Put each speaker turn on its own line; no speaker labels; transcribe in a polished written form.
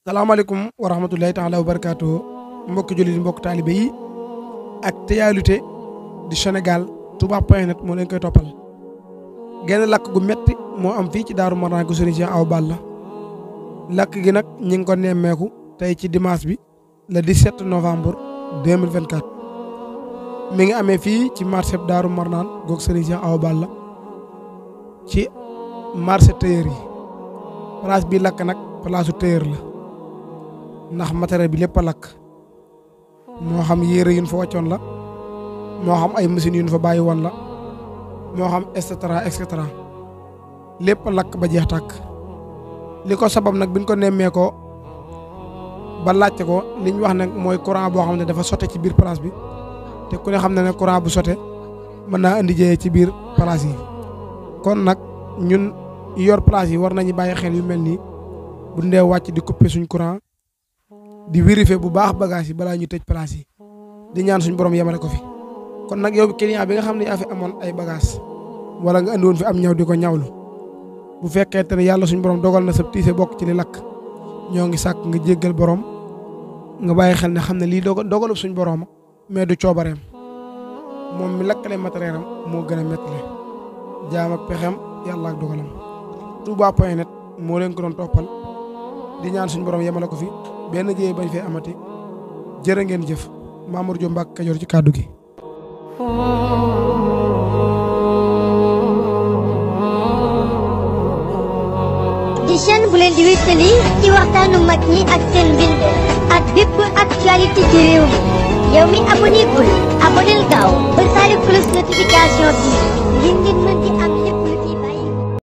salaamaaleykum wa rahmatullahi taala wa barakaatu mbokki jullit mbokk taalibe yi ak Téyalité di Sénégal touba.net moo leen koy toppal genn lakk gu metti moo am fii ci Daaru Marnaan gu Serigne Cheikh Awa Balla lakk gi nag ñi ngi ko nemmeeku tey ci dimanche bi le 17 novembre 2024 mi ngi amee fii ci marché Daaru Marnaan goog Serigne Cheikh Awa Balla ci marché tailleur yi place bi lakk nag place u tailleur la ndax matériel bi lépp a lakk moo xam yére yuñ fa wàccoon la moo xam ay machines yuñ fa bàyyi woon la moo xam et cetera lépp a lakk ba jeex tàkk li ko sabab nag biñ ko nemmeekoo ba laajte ko liñ wax nag mooy courant boo xam ne dafa sote ci biir place bi te ku ne xam na ne courant bu sote mën naa indi jëyee ci biir place yi kon nag ñun yor place yi war nañu bàyyi xel yu mel nii bu ndee wàcc di couper suñ courant di vérifier bu baax bagage yi balaa ñu tëj place yi di ñaan suñ borom yemale ko fi kon nag yow client bi nga xam ne yaa fi amoon ay bagage wala nga andi woon fi am ñaw di ko ñawlu bu fekkee te ne yàlla suñ borom dogal na sa tiise bokk ci li lakk ñoo ngi sàkk nga jéggal borom nga bàyyi xel ne xam ne lii dogalub suñ borom mais du coobareem moom mi lakkale matériel am moo gën a mettale jaam ak pexem yàlla ak dogalam touba.net moo leen ko doon toppal di ñaan suñ borom yemale ko fi benn jéey bañ fee amati jërë ngeen jëf Mamour Diop Mbacke Kajoor ci kàddu gi.
di chaîne bu leen di wéttali ci waxtaanu mag ñi ak seen mbind ak bépp actualité ci réew mi yow mi abonné gul abonné gaaw ba sari cloche notification bi ngir ngeen mën di am